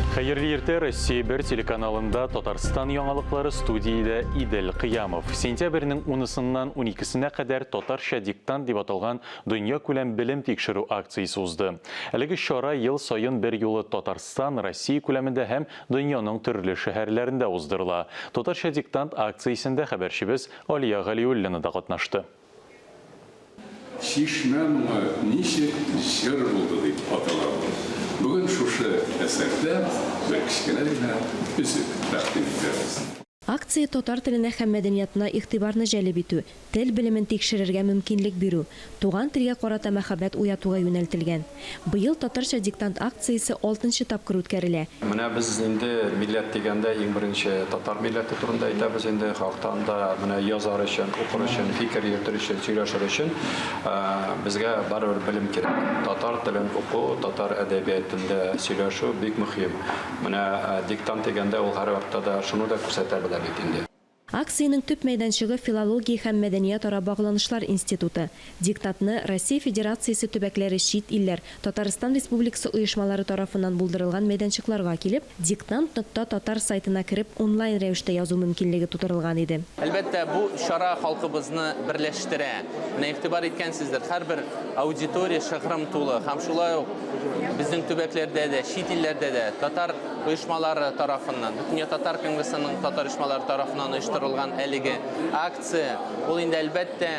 Хәерле иртә, Россия бер телеканалында Татарстан яңалыклары студиядә Идел Кыямов. Сентябрьнең 10-сыннан 12-сенә кадәр Татарча диктант дип аталган дөньякүләм белем тикшерү акциясе узды. Әлеге чара ел саен бер юлы Татарстан, Россия күләмендә һәм дөньяның төрле шәһәрләрендә уздырыла. Татарча диктант акциясендә хәбәрчебез Алия Галиуллина да катнашты. Чишмә моңы ничек җыр булды дип атала ул. Бүген шушы әсәрдән бер кечкенә генә өзек тәкъдим итәбез. Акция татар теленә һәм мәдәниятына игътибарны җәлеп итү, тел белемен тикшерергә мөмкинлек бирү, туган телгә карата мәхәббәт уятуга юнәлтелгән. Быел Татарча диктант акциясе алтынчы тапкыр үткәрелә. Менә без инде милләт дигәндә иң беренче татар милләте турында әйтәбез инде. Халыктан да менә язар өчен, укыр өчен, фикер йөртер өчен, сөйләшер өчен безгә барыбер белем кирәк. Татар телен уку, татар әдәбиятендә сөйләшү бик мөһим. Менә диктант дигәндә ул һәрвакытта да шуны да күрсәтә белә бит инде. Акциянең төп мәйданчыгы Филология һәм мәдәниятара багланышлар институты. Диктантны Россия Федерациясе төбәкләре чит илләр, Татарстан Республикасы оешмалары тарафыннан булдырылган мәйданчыкларга килеп, диктант нокта татар сайтына кереп онлайн рәвештә язу мөмкинлеге тудырылган иде. Әлбәттә, бу чара халкыбызны берләштерә. Менә игътибар иткәнсездер, һәрбер аудитория шыгрым тулы һәм шулай ук безнең төбәкләрдә дә, чит илләрдә дә татар оешмалары тарафыннан, Бөтендөнья татар конгрессының татар оешмалары тарафыннан оештырылган әлеге акция, ул инде, әлбәттә,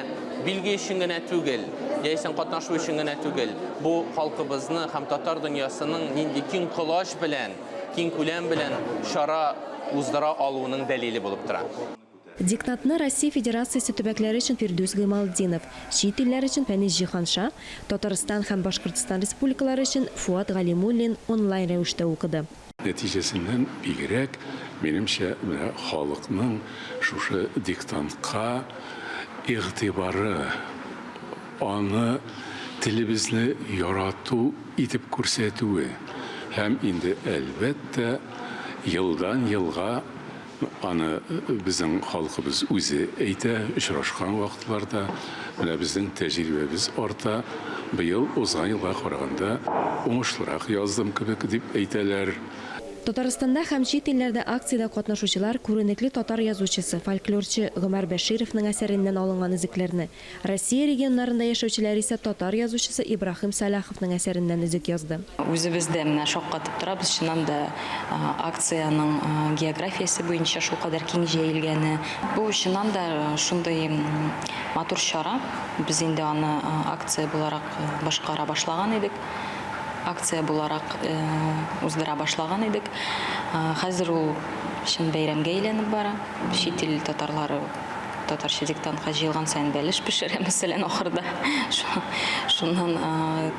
билге өчен генә түгел, яисә катнашу өчен генә түгел, бу халкыбызны һәм татар дөньясының нинди киң колач белән, киң күләм белән чара уздыра алуының дәлиле булып тора. Диктантны Россия Федерациясе төбәкләре өчен Фирдүс Гыймалтдинов, чит илләр өчен Фәнис Җиһанша, Татарстан һәм Башкортстан республикалары өчен Фуат Галимуллин онлайн рәвештә укыды. Нәтиҗәсеннән бигрәк, минемчә, менә халыкның шушы диктантка игътибары, аны телебезне ярату итеп күрсәтүе һәм инде, әлбәттә, елдан-елга Аны безнең халкыбыз үзе әйтә, очрашкан вакытларда. Менә безнең тәҗрибәбез арта, быел узган елга караганда уңышлырак яздым кебек, дип әйтәләр. Татарстанда һәм чит илләрдә акциядә катнашучылар күренекле татар язучысы, фольклорчы Гомәр Бәшировның әсәреннән алынган өзекләрне, Россия регионнарында яшәүчеләр исә татар язучысы Ибраһим Сәлаховның әсәреннән өзек язды. Үзебез дә менә шаккатып торабыз, чыннан да акциянең географиясе буенча шулкадәр киң җәелгәне. Бу чыннан да шундый матур чара. Без инде аны акция буларак башкара башлаган идек, акция буларак уздыра башлаган идек. Хәзер ул чын бәйрәмгә әйләнеп бара. Чит ил татарлары татарча диктантка җыелган саен бәлеш пешерә, мәсәлән, ахырда. Шуннан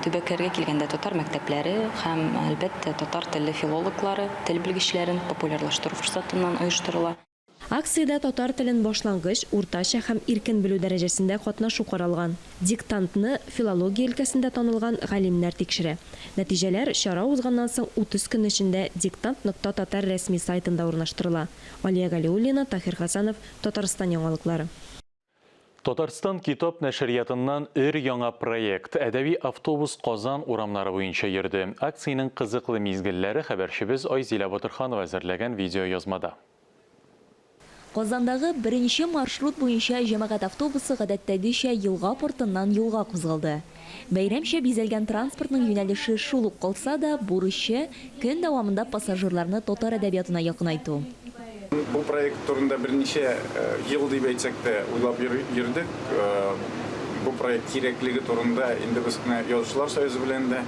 төбәкләргә килгәндә татар мәктәпләре һәм, әлбәттә, татар телле филологлары, тел белгечләрен популярлаштыру форсатыннан оештырыла. Акциядә татар телен башлангыч, уртача һәм иркен белү дәрәҗәсендә катнашу каралган. Диктантны филология өлкәсендә танылган галимнәр тикшерә. Нәтиҗәләр чара узганнан соң 30 көн эчендә диктант нокта татар рәсми сайтында урнаштырыла. Алия Галиуллина, Таһир Хәсәнов, Татарстан яңалыклары. Татарстан китап нәшриятыннан өр-яңа проект, Әдәби автобус Казан урамнары буенча йөрде. Акциянең кызыклы мизгелләре хәбәрчебез Айзилә Батырханова әзерләгән видеоязмада. Казандагы беренче маршрут буенча җәмәгать автобусы гадәттәгечә елга портыннан юлга кузгалды. Бәйрәмчә бизәлгән транспортның юнәлеше шул ук калса да, бурычы, көн дәвамында пассажирларны татар әдәбиятына якынайту. Бу проект турында берничә ел дип әйтсәк тә уйлап йөрдек. Бу проект кирәклеге турында инде без менә Язучылар союзы белән дә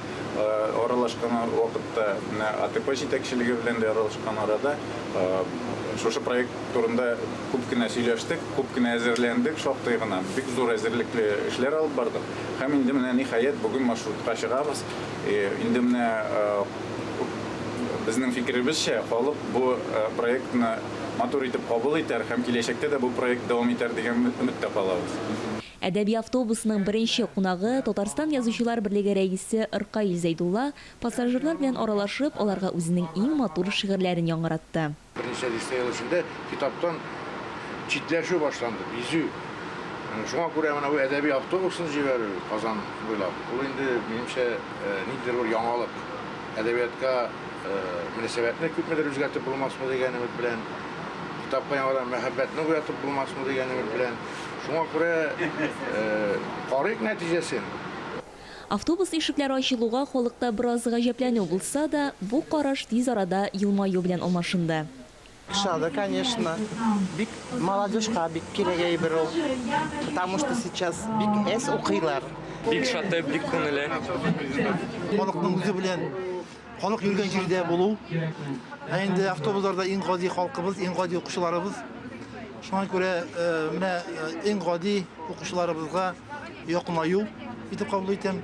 аралашкан вакытта, менә АТП җитәкчелеге белән дә аралашкан арада шушы проект турында күп кенә сөйләштек, күп кенә әзерләндек, шактый гына бик зур әзерлекле эшләр алып бардык. Һәм инде менә ниһаять бүген маршрутка чыгабыз. Инде менә безнең фикеребезчә, халык бу проектны матур итеп кабул итәр һәм киләчәктә дә бу проект дәвам итәр дигән өметтә калабыз. Әдәби автобусның беренче кунагы, Татарстан Язучылар берлеге рәисе Ркаил Зәйдулла, пассажирлар белән аралашып, аларга үзенең иң матур шигырьләрен яңгыратты. Берничә дистә ел эчендә китаптан читләшү башланды, бизү. Шуңа күрә менә бу әдәби автобусны җибәрү Казан буйлап, ул инде, минемчә, ниндидер бер яңалык. Әдәбиятка мөнәсәбәтне күпмедер үзгәртеп булмасмы дигән өмет белән, китапка яңадан мәхәббәтне уятып булмасмы дигән өмет белән. Шуңа күрә карыйк нәтиҗәсен. Автобус ишекләре ачылуга халыкта бераз гаҗәпләнү булса да, бу караш тиз арада елмаю белән алмашынды. Ошады, конечно. Бик молодежька бик кирәк әйбер ул. Потому что сейчас бик әз укыйлар. Бик шаты, бик күңелле. Халыкның үзе белән халык йөргән җирдә булу. Ә инде автобусларда иң гади халкыбыз, иң гади укучыларыбыз. Шуңа күрә э, менә э, иң гади укучыларыбызга якынаю итеп кабул итәм.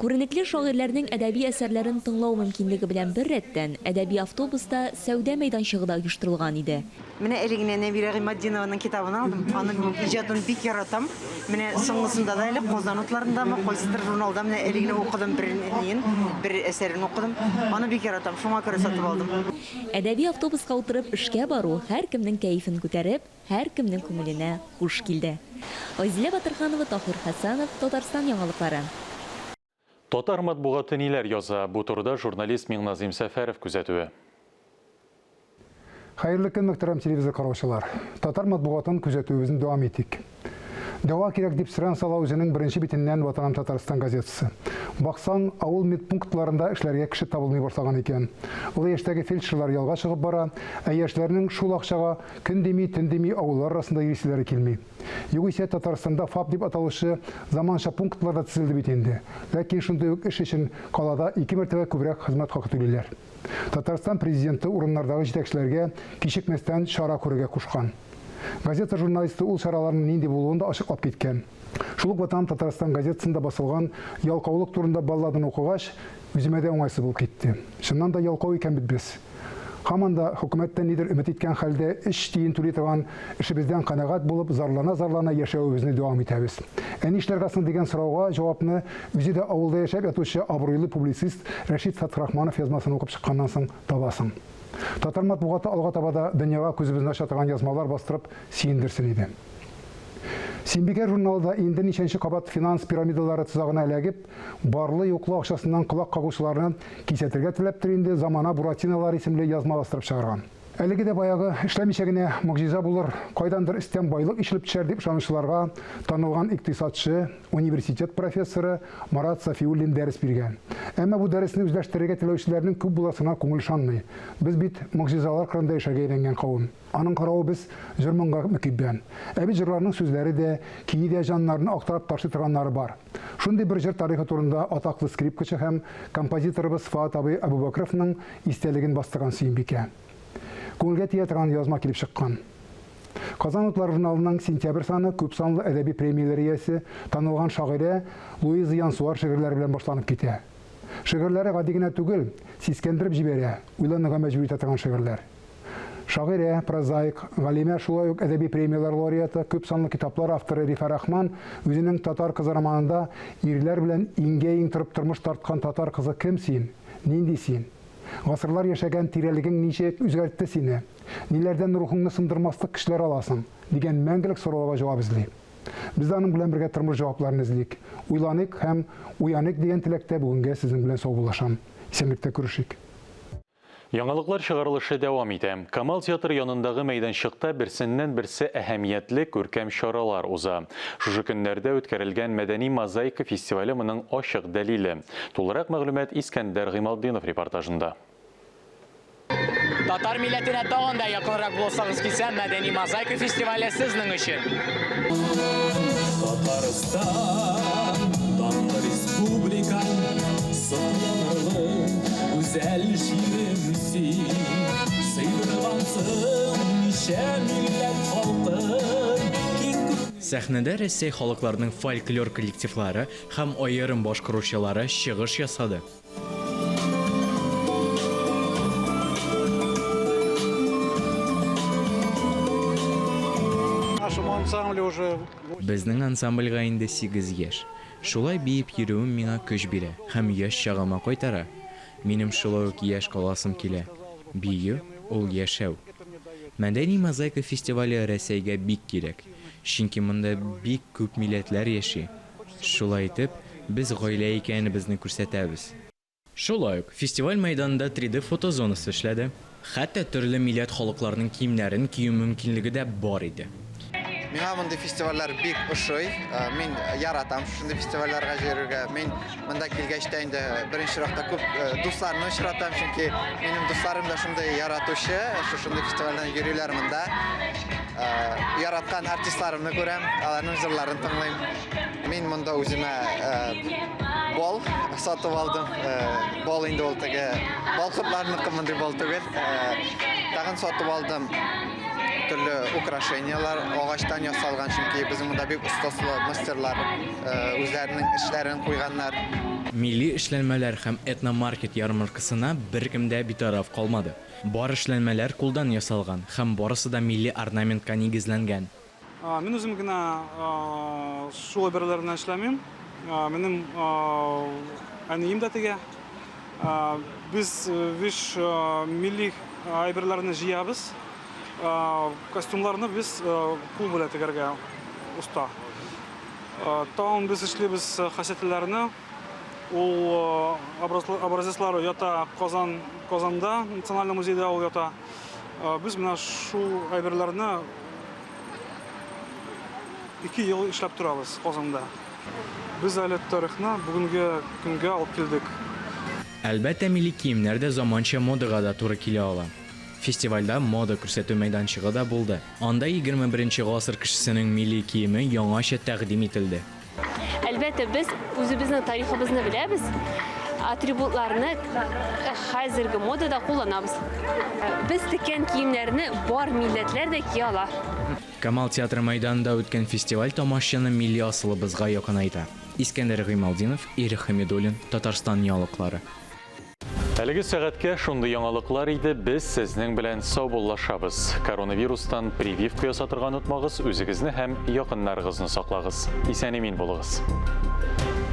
Күренекле шагыйрьләрнең әдәби әсәрләрен тыңлау мөмкинлеге белән беррәттән, әдәби автобуста сәүдә мәйданчыгы да оештырылган иде. Менә әле генә Нәбирә Гыйматдинованың китабын алдым. Аның иҗатын бик яратам. Менә соңгысында да әле Казан утларындамы, кайсыдыр журналда менә әле генә укыдым бер ниен, бер әсәрен укыдым. Аны бик яратам, шуңа күрә сатып алдым. Әдәби автобуска утырып эшкә бару һәркемнең кәефен күтәреп, һәркемнең күңеленә хуш килде. Айзилә Батырханова, Таһир Хәсәнов, Татарстан яңалыклары. Татар матбугаты ниләр яза? Бу турыда журналист Миңназыйм Сәфәров күзәтүе. Хәерле көн, мөхтәрәм телевизор караучылар. Татар матбугатын күзәтүебезне дәвам итик. Дәва кирәк дип сөрән сала үзенең беренче битеннән Ватаным Татарстан газетасы. Баксаң, авыл медпунктларында эшләргә кеше табылмый башлаган икән. Олы яшьтәге фельдшерлар ялга чыгып бара, ә яшьләрнең шул акчага көн дими, төн дими авыллар арасында йөриселәре килми. Югыйсә Татарстанда ФАП дип аталучы заманча пунктлар да төзелде бит инде. Ләкин шундый ук эш өчен калада ике мәртәбә күбрәк хезмәт хакы түлиләр. Татарстан Президенты урыннардагы җитәкчеләргә кичекмәстән чара күрергә кушкан. Газета журналисты ул чараларның нинди булуын да ачыклап киткән. Шул ук Ватаным Татарстан газетасында басылган ялкаулык турында балладаны укыгач, үземә дә уңайсыз булып китте. Чыннан да ялкау икән бит без. Һаман да хөкүмәттән нидер өмет иткән хәлдә өч тиен түли торган эшебездән канәгать булып, зарлана-зарлана яшәвебезне дәвам итәбез. Ә нишләргә соң дигән сорауга җавапны үзе дә авылда яшәп ятучы абруйлы публицист Рәшит Фәтхрахманов язмасын укып чыкканнан соң табасың. Татар матбугаты алга таба да дөньяга күзебезне ача торган язмалар бастырып сөендерсен иде. Симбикә журналы да инде ничәнче кабат финанс пирамидалары тозагына эләгеп, барлы-юклы акчасыннан колак кагучыларны кисәтергә теләптер инде Замана Буратиналары исемле язма бастырып чыгарган. Әлеге дә баягы, эшләмичә генә могҗиза булыр, кайдандыр өстән байлык ишелеп төшәр дип ышанучыларга танылган икътисадчы, университет профессоры Марат Сафиуллин дәрес биргән. Әмма бу дәресне үзләштерергә теләүчеләрнең күп буласына күңел ышанмый. Без бит могҗизалар кырында яшәргә өйрәнгән кавем. Аның каравы без җыр-моңга мөкиббән. Ә бит җырларның сүзләре дә, көе дә җаннарны актарып ташлый торганнары бар. Шундый бер җыр тарихы турында атаклы скрипкачы һәм композиторыбыз Фоат абый Әбүбәкровның истәлеген бастырган Сөембикә. Күңелгә тия торган язма килеп чыккан. Казан утлары журналының сентябрь саны күпсанлы әдәби премияләр иясе, танылган шагыйрә Луиза Янсуар шигырьләре белән башланып китә. Шигырьләре гади генә түгел, сискәндереп җибәрә, уйланырга мәҗбүр итә торган шигырьләр. Шагыйрә, прозаик, галимә, шулай ук әдәби премияләр лауреаты, күп санлы китаплар авторы Рифә Рахман үзенең Татар кызы романында ирләр белән иңгә-иң торып тормыш тарткан татар кызы кем син? Нинди син? Гасырлар яшәгән тирәлегең ничек үзгәртте сине? Ниләрдән рухыңны сындырмаслык көчләр аласың? дигән мәңгелек сорауларга җавап эзли. Без дә аның белән бергә тормыш җавапларын эзлик, уйланыйк һәм уяныйк дигән теләктә бүгенгә сезнең белән саубуллашам. Исәнлектә күрешик. Яңалыклар чыгарылышы дәвам итә. Камал театры янындагы мәйданчыкта берсеннән-берсе әһәмиятле күркәм чаралар уза. Шушы көннәрдә үткәрелгән Мәдәни мозаика фестивале моның ачык дәлиле. Тулырак мәгълүмат Искәндәр Гыймалтдинов репортажында. Татар милләтенә тагын да якынрак буласыгыз килсә, Мәдәни мозаика фестивале сезнең өчен. Татарстан, данлы республикам, сокланырлык гүзәл җирем син. Сыйдыргансың ничә милләт халкын, киң күңел. Сәхнәдә Рәсәй халыкларының фольклор коллективлары һәм аерым башкаручылары чыгыш ясады. Безнең ансамбльгә инде сигез яшь. Шулай биеп йөрүем миңа көч бирә һәм яшь чагыма кайтара. Минем шулай ук яшь каласым килә. Бию, ул яшәү. Мәдәни мозаика фестивале Рәсәйгә бик кирәк, чөнки монда бик күп милләтләр яши. Шулай итеп, без гаилә икәнебезне күрсәтәбез. Шулай ук, фестиваль мәйданында 3D фотозонасы эшләде. Хәтта төрле милләт халыкларының киемнәрен кию мөмкинлеге дә бар иде. Миңа мондый фестивальләр бик ошый. Мин яратам шушындый фестивальләргә йөрергә. Мин монда килгәч тә инде беренче чиратта күп дусларны очратам, чөнки минем дусларым да шундый яратучы, шушындый фестивальдән йөриләр монда. Яраткан артистларымны күрәм, аларның җырларын тыңлыйм. Мин монда үземә бал сатып алдым. Бал инде ул теге бал кортларыныкы мондый бал түгел. Тагын сатып алдым төрле украшениялар агачтан ясалган, чөнки безнең монда бик остаслы мастерлар үзләренең эшләрен куйганнар. Милли эшләнмәләр һәм этномаркет ярмаркасына беркем дә битараф калмады. Бар эшләнмәләр кулдан ясалган һәм барысы да милли орнаментка нигезләнгән. Мин үзем генә шул әйберләр белән эшләмим. Минем әнием дә тегә. Без биш милли әйберләрне җыябыз. Костюмларны без кул белән тегәргә оста. Тагын без эшлибез хәсәтләрне. Ул образецлар ята Казан, Казанда, Национальный музейда ул ята. Без менә шул әйберләрне Ике ел эшләп торабыз Казанда. Без әле тарихны бүгенге көнгә алып килдек. Әлбәттә, милли киемнәр дә заманча модага да туры килә ала. Фестивальдә мода күрсәтү мәйданчыгы да булды. Анда 21 нче гасыр кешесенең милли киеме яңача тәкъдим ителде. Әлбәттә, без үзебезнең тарихыбызны беләбез, атрибутларны хәзерге модада кулланабыз. Без теккән киемнәрне бар милләтләр дә кия ала. Камал театры мәйданында үткән фестиваль тамашчыны милли асылыбызга якынайта. Искәндәр Гыймалтдинов, Ирек Хәмидуллин, Татарстан яңалыклары. Әлеге сәгатькә шундый яңалыклар иде, без сезнең белән саубуллашабыз. Коронавирустан прививка ясатырга онытмагыз, үзегезне һәм якыннарыгызны саклагыз. Исән-имин булыгыз.